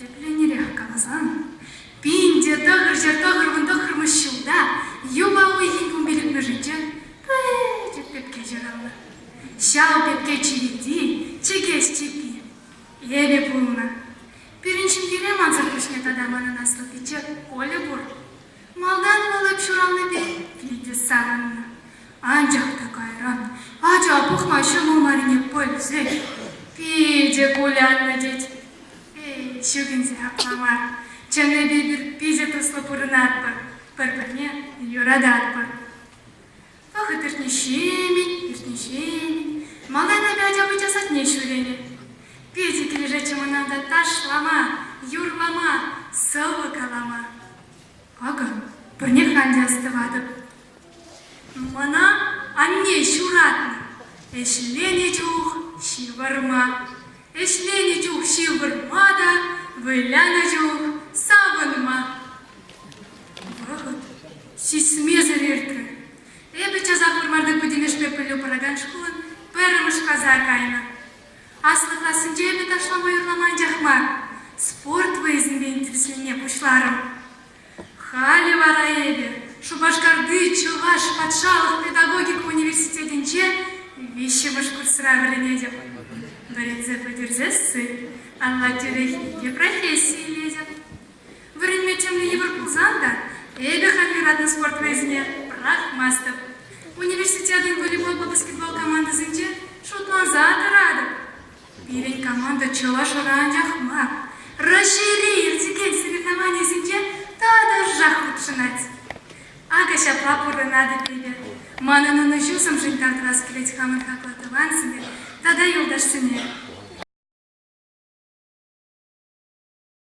Тӗплӗнрех каласан, 1999 ҫулта юпа уйӑхӗн вунпиллӗкмӗшӗнче пӗчӗк пепке ҫуралнӑ. Ҫав пепке чӗвӗлти чӗкеҫ чӗппи эпӗ пулнӑ. Пирӗн ҫемьере мансӑр пуҫне тата манӑн аслӑ пичче Коля пур. Малтан вӑл эп ҫуралнипе питӗ савӑннӑ. Анчах та кайран ача пӑхма ҫӑмӑл маррине пӗлсен питӗ куляннӑ тет. Эй, ҫук ӗнтӗ апла мар. Чӑннипе эпир питӗ туслӑ пурӑнатпӑр, пӗр-пӗрне юрататпӑр. Вӑхӑт иртнӗҫемӗн, иртнӗҫемӗн малтан эпӗ ача-пӑча садне ҫӳренӗ. Питӗ килӗшетчӗ мана та ташлама, юрлама, сӑвӑ калама. Акӑ, пӗрне халь те астӑватӑп. Мана анне ҫуратнӑ. Ӗҫленӗ чух ҫывӑрма, ӗҫленӗ чух ҫывӑрма та, вылянӑ чух савӑнма. Вӑхӑт сисмесӗр иртрӗ. Эпӗ часах Вӑрмарти пӗтӗмӗшпе пӗлӳ паракан шкулӑн пӗрремӗш класа кайнӑ. Аслӑ классенче эпӗ ташлама-юрлама анчах мар, спорт вӑййисемпе интересленме пуҫларӑм. Халӗ вара эпӗ Шупашкарти Чӑваш патшалӑх педагогика университетӗнче виҫҫӗмӗш курсра вӗренетӗп. Вӗренсе пӗтерсессӗн алла тӳрех икӗ професси илетӗп. Вӗренме темле йывӑр пулсан та эпӗ хам юратнӑ спорт вӑййисене пӑрахмастӑп. Университетӑн волейболпа баскетбол командисенче шутланса тӑратӑп. Пирӗн команда чӑвашра анчах мар.